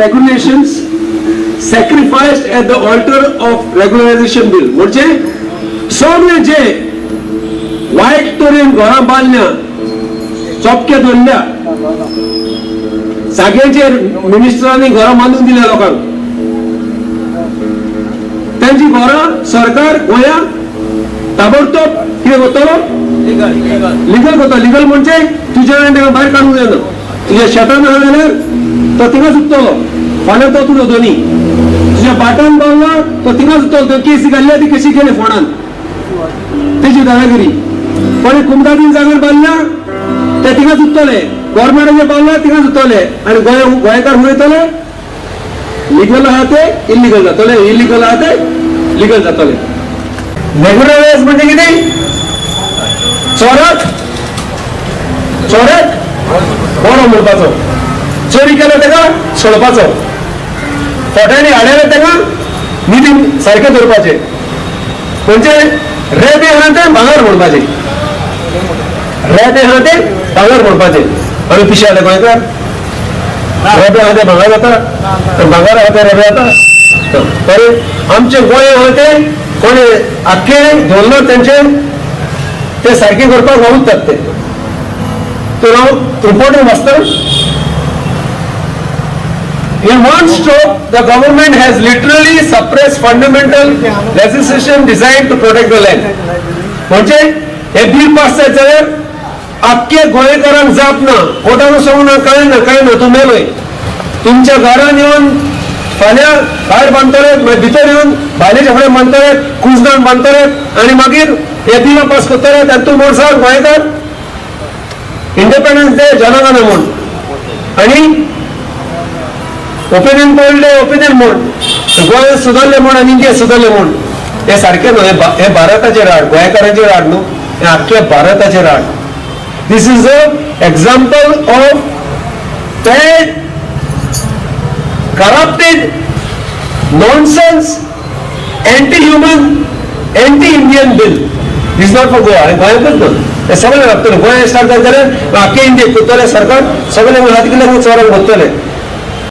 regulations sacrificed at the altar of regularization bill. म्हणजे सगळे जे वायट तरेन घरां बांदल्या, चोपके धरल्या, जाग्याचेर मिनिस्टरांनी घरां बांदून दिल्या लोकांक, त्यांची घरां सरकार गोंया ताबडतोब कितें करतलो? लिगल करता. लिगल म्हणजे तुज्या ताका भायर काडूंक जायना. तुज्या शेतान आहा जाल्यार तो थिंगाच उरतलो. फाल्यां तो तुजो धनी. तुज्या बाटान बांदला तो थिंगाच उरतलो. तो केसी घाल्ल्या, ती कशी केली फोंडान, तेजी दादागिरी. कोणी कुमदादीन जाग्यार बांदल्या ते थिंगाच उरतले. गव्हर्मेंटाचे बांदला, थिंगाच उरतले. आनी गोंय गोंयकार खंय वयतले? लिगल आहा ते इलिगल जातले, इलिगल आहा ते लिगल जातले. रेग्युलरायज म्हणजे कितें? चोराक चोराक बरो म्हणपाचो, चोरी केलो ताका सोडपाचो, फोट्यांनी हाडले ताका नितीन सारकें दवरपाचें. म्हणजे रेबे आहा ते भांगर म्हणपाचें, रेबे आहा ते भांगर म्हणपाचें. आमी पिशे जाले गोंयकार? रेबे आहा ते भांगर जाता आनी भांगर आहा ते रेबे जाता. तरी आमचे गोंय आहा ते कोणी आख्खे धरलो तेंचे, ते सारकें करपाक वावुरतात ते. तर हांव रिपोर्टिंग वाचता. In one stroke, the government has literally suppressed fundamental legislation designed to protect the land. म्हणजे हे बिल पास जायत जाल्यार आख्खे गोंयकारांक जाप ना, कोर्टान वचूंक ना, कांय ना, कांय ना. तूं मेलोय, तुमच्या घरान येवन फाल्यां भायर बांदतले, मागीर भितर येवन भायले झगडे बांदतले, कुजनान बांदतले आनी मागीर हे बिलां पास करतले आनी तूं म्हणसाल गोंयकार इंडिपेंडन्स डे जनगण म्हूण आनी ओपिनियन पडले ओपिनियन म्हूण, गोंय सुदारले म्हूण आनी इंडिया सुदारले म्हूण. हे सारकें न्हय. हे भारताचेर हाड, गोंयकारांचेर हाड न्हू, हे आख्खे भारताचेर हाड. This is a example of bad, corrupted, nonsense, anti-human, anti-Indian bill. This is not for Goa. हे गोंयांतच ना, हे सगळे लागतले. गोंय स्टार्ट जालें जाल्यार आख्खे इंडियेक करतले सरकार. सगळे हात गेले चोरांक करतले.